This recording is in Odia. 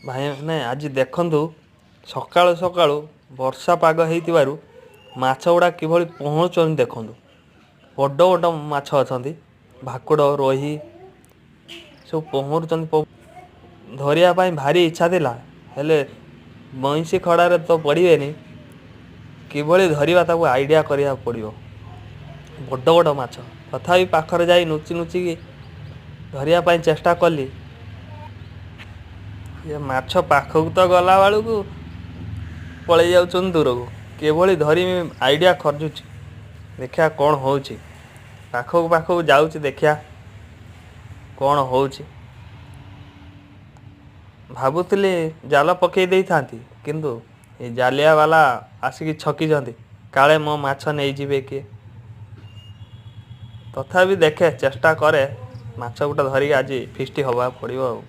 ଭାଇମାନେ, ଆଜି ଦେଖନ୍ତୁ, ସକାଳୁ ସକାଳୁ ବର୍ଷା ପାଗ ହେଇଥିବାରୁ ମାଛ ଗୁଡ଼ା କିଭଳି ପହଁରୁଛନ୍ତି ଦେଖନ୍ତୁ। ବଡ଼ ବଡ଼ ମାଛ ଅଛନ୍ତି, ଭାକୁଡ଼, ରୋହି ସବୁ ପହଁରୁଛନ୍ତି। ଧରିବା ପାଇଁ ଭାରି ଇଚ୍ଛା ଥିଲା, ହେଲେ ବଇଁଶୀ ଖଡ଼ାରେ ତ ପଡ଼ିବେନି। କିଭଳି ଧରିବା, ତାକୁ ଆଇଡ଼ିଆ କରିବାକୁ ପଡ଼ିବ। ବଡ଼ ବଡ଼ ମାଛ, ତଥାପି ପାଖରେ ଯାଇ ନୁଚି ନୁଚିକି ଧରିବା ପାଇଁ ଚେଷ୍ଟା କଲି। ଇଏ ମାଛ ପାଖକୁ ତ ଗଲା ବେଳକୁ ପଳେଇ ଯାଉଛନ୍ତି ଦୂରକୁ। କିଭଳି ଧରିମି, ଆଇଡ଼ିଆ ଖୋଜୁଛି। ଦେଖିବା କ'ଣ ହେଉଛି। ପାଖକୁ ପାଖକୁ ଯାଉଛି, ଦେଖିବା କ'ଣ ହେଉଛି। ଭାବୁଥିଲି ଜାଲ ପକେଇ ଦେଇଥାନ୍ତି, କିନ୍ତୁ ଏ ଜାଲିଆ ବାଲା ଆସିକି ଛକିଛନ୍ତି, କାଳେ ମୋ ମାଛ ନେଇଯିବେ କିଏ। ତଥାପି ଦେଖେ, ଚେଷ୍ଟା କରେ, ମାଛ ଗୋଟେ ଧରିକି ଆଜି ଫିଷ୍ଟି ହେବାକୁ ପଡ଼ିବ ଆଉ।